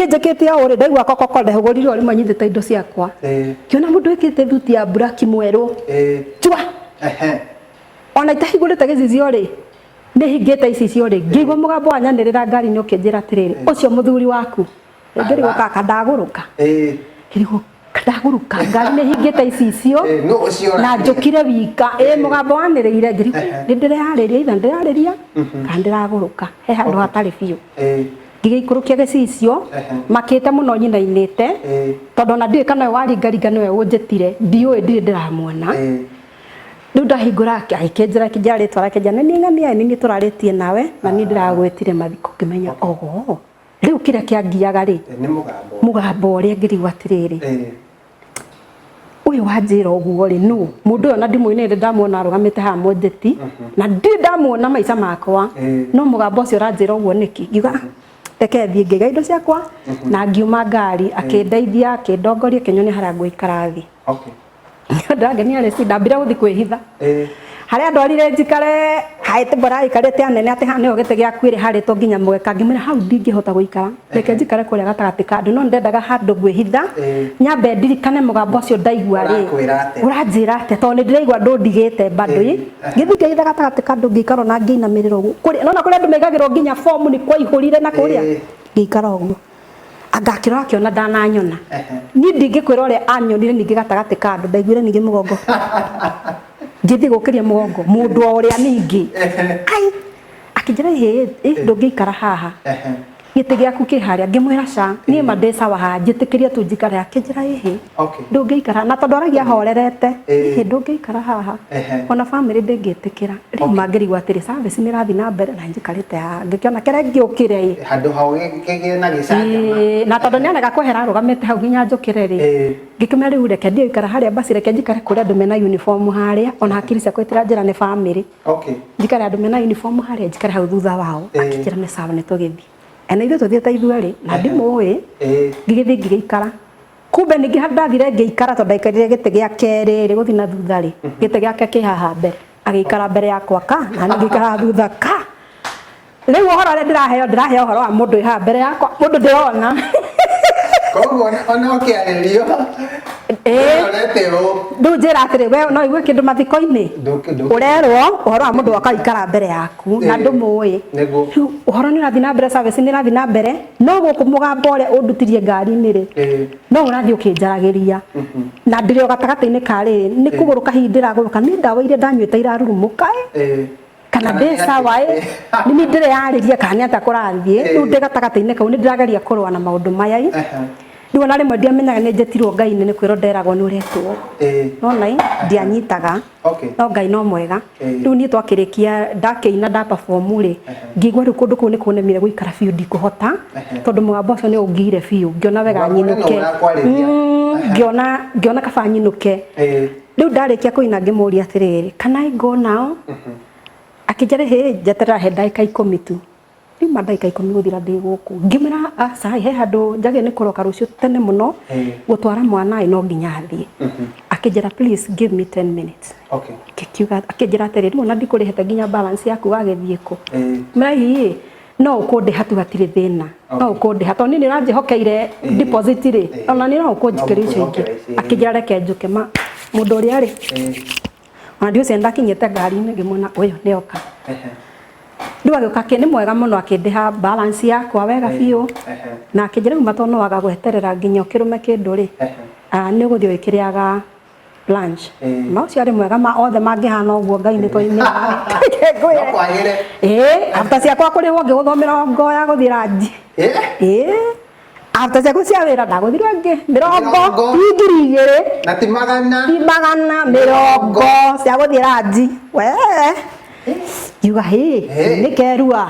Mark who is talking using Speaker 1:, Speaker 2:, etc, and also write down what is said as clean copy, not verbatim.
Speaker 1: Niĩ njĩkĩte ũũ rĩ, ndaigua kokoko, ndehũgũrire o rĩmwe nyitĩte indo ciakwa, ngĩona mũndũ wĩkĩrĩte thuti ya black mwerũ njua. Ona itahingũrĩte gĩcicio rĩ, nĩ hingĩte icicio rĩ, ngĩigua mũgambo wanyanĩrĩra ngari-inĩ ũkĩnjĩra atĩrĩrĩ, ũcio mũthuri waku. Ngĩrigwo kaka ndagũrũka, ngĩrigwo ndagũrũka, ngari nĩ hingĩte icicio
Speaker 2: Nũ ũcio
Speaker 1: na
Speaker 2: ũrarĩria?
Speaker 1: Njũkire wika ĩ mũgambo wanĩrĩire, ngĩrigwo nĩ ndĩreyarĩria, itha ndĩrarĩria kana ndĩragũrũka, he handũ hatarĩ biũ. Ngĩgĩikũrũkia gĩcicio, makĩte mũno nyinainĩte, tondũ ona ndiũĩ kana ũyũ waringaringa nĩwe ũnjĩtire, ndiũĩ, ndirĩ ndĩramuona. Rĩu ndahingũra agĩkĩnjĩra, akĩnjĩra rĩtwa rĩake, akĩnjĩra nĩ niĩ ng'ania, nĩ niĩ tũrarĩtie nawe na niĩ ndĩragwĩtire mathiko. Ngĩmenya oho rĩu kĩrĩa kĩangiaga rĩ,
Speaker 2: Nĩ mũgambo.
Speaker 1: Mũgambo ũrĩa ngĩrigwo atĩrĩrĩ, ũyũ wanjĩra ũguo rĩ, nũ mũndũ ũyũ? Na ndimũĩ, nĩ ndamuona arũgamĩte haha mũnjeti na ndirĩ ndamuona maica makwa, no mũgambo ũcio ũranjĩra ũguo nĩkĩ? Ngiuga, "Ah, reke thiĩ." Ngĩiga indo ciakwa na ngiuma ngari, akĩndeithia, akĩndongoria, akĩnyonia harĩa ngũikara thĩ. Ndangenia rĩ, ndambire gũthiĩ kwĩhitha harĩa ndwarire njikare haĩte mbora aikarĩte anene atĩ haha nĩho gĩtĩ gĩaku ĩrĩ harĩtwo nginya mweka. Ngĩmwĩra hau ndingĩhota gũikara, reke njikare kũrĩa gatagatĩ ka andũ, no ndendaga handũ ngwĩhitha, nyambe ndirikane mũgambo ũcio ndaigua rĩ
Speaker 2: Ũrakwĩra atĩa?
Speaker 1: Ũranjĩra atĩa, tondũ nĩ ndĩraigua ndũndigĩte bado ĩ. Ngĩthiĩ ngĩhitha gatagatĩ ka andũ, ngĩikara na ngĩinamĩrĩra ũguo kũrĩa nona kũrĩa andũ maigagĩrwo nginya fomu nĩ kwaihũrire na kũrĩa. Ngĩikara ũguo, anga akĩrora akĩona ndananyona. Niĩ ndingĩkwĩra ũrĩa anyonire. Ningĩ gatagatĩ ka andũ ndaiguire ningĩ mũgongo, ngĩthiĩ gũkĩria mũgongo mũndũ o ũrĩa ningĩ ai akĩnjĩra, "Ĩ ĩ, ndũngĩikara haha, gĩtĩ gĩaku kĩ harĩa." Ngĩmwĩra, "Ca, niĩ ma ndĩ sawa haha, njĩtĩkĩria tu njikare." Akĩnjĩra, "Ĩhĩ, ndũngĩikara," na tondũ aragia ahorerete, "Ĩhĩ, ndũngĩikara haha, ona famĩlĩ ndĩngĩtĩkĩra." Rĩu mangĩrigwo atĩrĩ, service nĩ ĩrathiĩ na mbere na njikarĩte haha ngĩkĩona kĩrĩa ngĩũkĩre ĩ.
Speaker 2: Handũ hau kĩgĩe na gĩcanjama.
Speaker 1: Ĩĩ, na tondũ nĩarega kwehera arũgamĩte hau nginya njũkĩre rĩ, ngĩkĩmenya rĩu reke ndiĩ gũikara harĩa, basi reke njikare kũrĩa andũ mena uniform harĩa, ona hakiri ciakwa itiranjĩra nĩ famĩlĩ. Njikare andũ mena uniform harĩa, njikare hau thutha wao. Akĩnjĩra nĩ sawa, nĩ tũgĩthiĩ ena ithuĩ tũthiĩte ithuerĩ na ndimũĩ. Ngĩgĩthiĩ ngĩgĩikara, kumbe ningĩ handũ ndathire ngĩikara, tondũ ndaikarire gĩtĩ gĩa kerĩ rĩ, gũthiĩ na thutha rĩ, gĩtĩ gĩake kĩ haha mbere, agĩikara mbere yakwa ka na niĩ ngĩikara thutha ka. Rĩu ũhoro ũrĩa ndĩraheo, ndĩraheo ũhoro wa mũndũ wĩ haha mbere yakwa, mũndũ ndĩrona.
Speaker 2: Koguo ona ũkĩarĩrio ũrorete ũũ.
Speaker 1: Rĩu njĩra atĩrĩ, we no igue kĩndũ mathiko-inĩ ũrerwo ũhoro wa mũndũ woka ikara mbere yaku na ndũmũĩ? Rĩu ũhoro nĩ ũrathiĩ na mbere, service nĩ ĩrathiĩ na mbere, no gũkũ mũgambo ũrĩa ũndutirie ngari-inĩ rĩ, no ũrathiĩ ũkĩnjaragĩria na ndĩrĩ o gatagatĩ-inĩ ka rĩrĩ, nĩ kũgũrũka hihi ndĩragũrũka, nĩ ndawa iria ndanyuĩte irarurumũka ĩ, kana
Speaker 2: Kana
Speaker 1: ndĩ
Speaker 2: nĩ atĩ-
Speaker 1: sawa ĩ, nĩ niĩ ndĩreyarĩria kana nĩ atĩa kũrathiĩ. Rĩu ndĩ gatagatĩ-inĩ kau nĩ ndĩrageria kũrũa na maũndũ maya ĩ. Rĩu ona rĩmwe ndiamenyaga nĩ njĩtirwo Ngai-inĩ, nĩ kwĩrwo nderagwo nĩ ũretwo, nona ĩ ndianyitaga. No Ngai no mwega. Rĩu niĩ twakĩrĩkia, ndakĩina, nda perform rĩ, ngĩigua rĩu kũndũ kũu nĩ kũnemire gũikara biũ, ndikũhota, tondũ mũgambo ũcio nĩ ũngire biũ, ngĩona wega
Speaker 2: Mũgambo ũrĩa no
Speaker 1: nyinũke.
Speaker 2: ũrakwarĩria.
Speaker 1: Ngĩona kaba nyinũke. Rĩu ndarĩkia kũina ngĩmũria atĩrĩrĩ, "Can I go now?" Akĩnjĩra, "Hĩ, njeterera he ndagĩka 10 tu." Rĩu ma ndagĩka 10 gũthira ndĩ gũkũ, ngĩmwĩra, "Aca, he handũ njagĩrĩire nĩ kũroka rũciũ tene mũno gũtwara mwana ĩ, no nginya thiĩ." Akĩnjĩra, "Please give me 10 minutes." Ngĩkiuga, akĩnjĩra atĩrĩ, "Rĩu ona ndikũrĩhĩte nginya balance yaku, wagĩthiĩ kũ?" Ngĩmwĩra, "Hihi no ũkũndĩha tu, hatirĩ thĩna, no ũkũndĩha tondũ niĩ nĩ ũranjĩhokeire deposit rĩ, ona niĩ no ũkũnjĩkĩra icio ingĩ."
Speaker 2: No ngũkwĩhokera ici.
Speaker 1: Akĩnjĩra reke njũke. Ma mũndũ ũrĩa rĩ, ona ndiũcio ndakinyĩte ngari-inĩ ngĩmuona ũyũ nĩ oka. Rĩu agĩũka nĩ mwega mũno, akĩndĩha balance yakwa wega biũ na akĩnjĩra rĩu matũ no waga gweterera nginya ũkĩrũme kĩndũ rĩ, ah, nĩ ũgũthiĩ ũgĩkĩrĩaga lunch. Ma ũcio arĩ mwega, ma othe mangĩhana ũguo Ngai nĩ twainĩra.
Speaker 2: No kwagĩre.
Speaker 1: Ĩĩ, after ciakwa kũrĩhwo ngĩgũthwo 20 ya gũthiĩ ranji. Ĩĩ, after ciaku cia wĩra ndagũthirwo ĩngĩ 20.
Speaker 2: 20.
Speaker 1: Ti 2000.
Speaker 2: Na ti magana.
Speaker 1: Ti magana, 20 cia gũthiĩ ranji. We ngiuga hĩ,
Speaker 2: Hĩ.
Speaker 1: nĩ kerua.